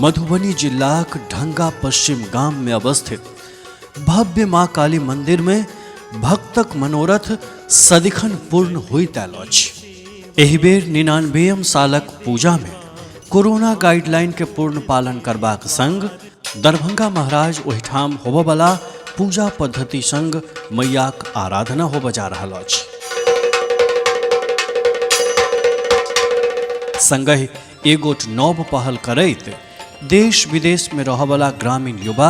मधुबनी जिलाक ढंगा पश्चिम गाम में अवस्थित भव्य माँ काली मंदिर में भक्तक मनोरथ सदिखन पूर्ण होइत आयल अछि। एहि बेर 99 सालक पूजा में कोरोना गाइडलाइन के पूर्ण पालन करबाक संग दरभंगा महाराज ओहिठाम होबयवला पूजा पद्धति संग मैयाक आराधना होबय जा रहल अछि। संगहि एगोट नव पहल करैत देश विदेश में रहयवला ग्रामीण युवा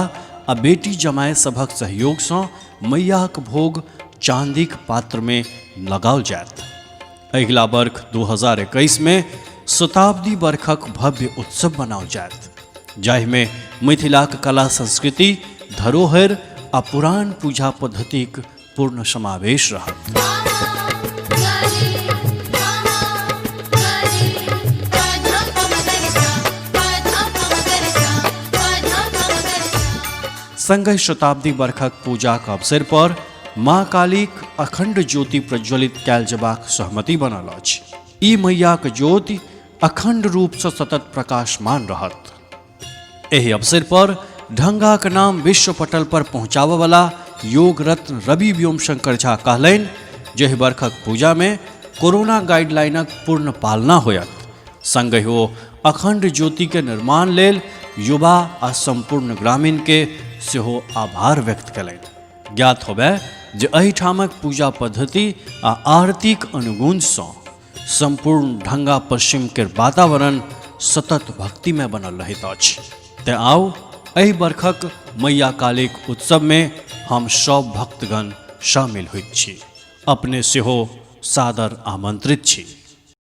आ बेटी जमाय सभक सहयोगसँ मैयाक भोग चांदीक पात्र में लगाओल जायत। अगिला वर्ष 2021 में शताब्दी वर्षक भव्य उत्सव मनाओल जायत, जाहिमे मिथिलाक कला संस्कृति, धरोहर आ पुरान पूजा पद्धतिक पूर्ण समावेश रहत। संगहि शताब्दी वर्षक पूजाक अवसर पर माँ कालीक अखंड ज्योति प्रज्वलित कयल जेबाक सहमति बनल अछि। ई मैयाक ज्योति अखंड रूपसँ सतत प्रकाशमान रहत। एहि अवसर पर ढंगाक नाम विश्व पटल पर पहुंचाबयवला योग रत्न रवि व्योम शंकर झा कहलनि जे एहि बरखक पूजा में कोरोना गाइडलाइनक पूर्ण पालना होयत। संगहि ओ अखंड ज्योति के निर्माण लेल युवा आ संपूर्ण ग्रामीण के सेहो आभार व्यक्त कयलनि। ज्ञात होबय जे एहिठामक पूजा पद्धति आ आरतीक अनुगूंजसँ संपूर्ण ढंगा पश्चिम के वातावरण सतत भक्तिमय बनल रहैत अछि। तेँ आउ एहि बरखक मैया कालीक उत्सव में हम सब भक्तगण शामिल होइत छी। अपने सेहो सादर आमंत्रित छी।